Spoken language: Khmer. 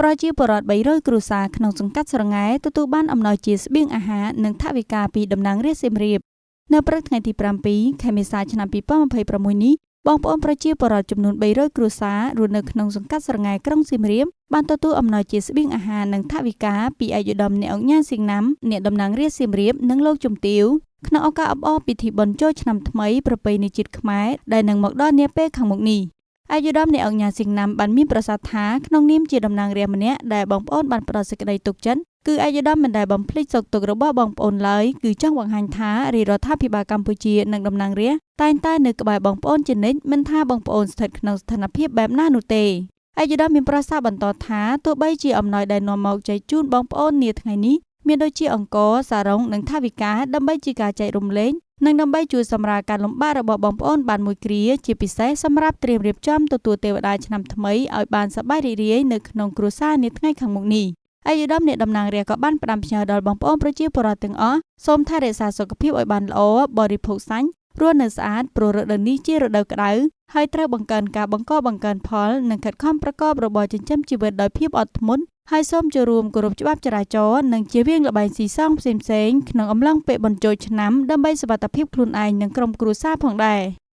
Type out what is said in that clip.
ប្រជាពលរដ្ឋ300គ្រួសារក្នុងសង្កាត់ស្រងែទទួលបានអំណោយជាស្បៀងអាហារនិងថវិកាពីតំណាងរាស្ត្រសៀមរាបនៅព្រឹកថ្ងៃទី7ខែមេសាឆ្នាំ2026នេះបងប្អូនប្រជាពលរដ្ឋចំនួន300គ្រួសាររស់នៅក្នុងសង្កាត់ស្រងែក្រុងសៀមរាបបានទទួលអំណោយជាស្បៀងអាហារនិងថវិកាពីឯកឧត្តមអ្នកឧកញ៉ាសៀងណាំអ្នកតំណាងរាស្ត្រសៀមរាបនិងលោកជំទាវក្នុងឱកាសអបអរពិធីបុណ្យចូលឆ្នាំថ្មីប្រពៃណីជាតិខ្មែរដែលនឹងមកដល់នាពេលខាងមុខនេះឯកឧត្តមអ្នកឧកញ៉ាសៀងណាំបានមានប្រសាសន៍ថាក្នុងនាមជាតំណាងរាស្ត្រម្នាក់ដែលបងប្អូនបានផ្ដល់សេចក្តីទុកចិត្តគឺឯកឧត្តមមិនដែលបំភ្លេចសុខទុក្ខរបស់បងប្អូនឡើយគឺចង់បង្ហាញថារាជរដ្ឋាភិបាលកម្ពុជានិងតំណាងរាស្ត្រតែងតែនៅក្បែរបងប្អូនជានិច្ចមិនថាបងប្អូនស្ថិតក្នុងស្ថានភាពបែបណានោះទេឯកឧត្តមមានប្រសាសន៍បន្តថាទោះបីជាអំណោយដែលនាំមកចែកជូនបងប្អូននាថ្ងៃនេះមានដូចជាអង្ករសារ៉ុងនិងថវិកាដើម្បីជាការចែករំលែកនិងដើម្បីជួយសម្រាលការលំបាករបស់បងប្អូនបានមួយគ្រាជាពិសេសសម្រាប់ត្រៀមរៀបចំទទួលទេវតាឆ្នាំថ្មីឲ្យបានសប្បាយរីករាយនៅក្នុងគ្រួសារនាថ្ងៃខាងមុខនេះឯកឧត្តមអ្នកតំណាងរាស្ត្រក៏បានផ្ដាំផ្ញើដល់បងប្អូនប្រជាពលរដ្ឋទាំងអស់សូមថែរក្សាសុខភាពឲ្យបានល្អបរិភោគសាច់រស់នៅស្អាតព្រោះរដូវនេះជារដូវក្តៅហើយត្រូវបង្កើនការបង្កបង្កើនផលនិងខិតខំប្រកបរបរចិញ្ចឹមជីវិតដោយភាពអត់ធ្មត់ហើយសូមចូលរួមគោរពច្បាប់ចរាចរណ៍និងជៀសវាងល្បែងស៊ីសងផ្សេងៗក្នុងអំឡុងពេលបុណ្យចូលឆ្នាំដើម្បីសុវត្ថិភាពខ្លួនឯងនិងក្រុមគ្រួសារផងដែរ។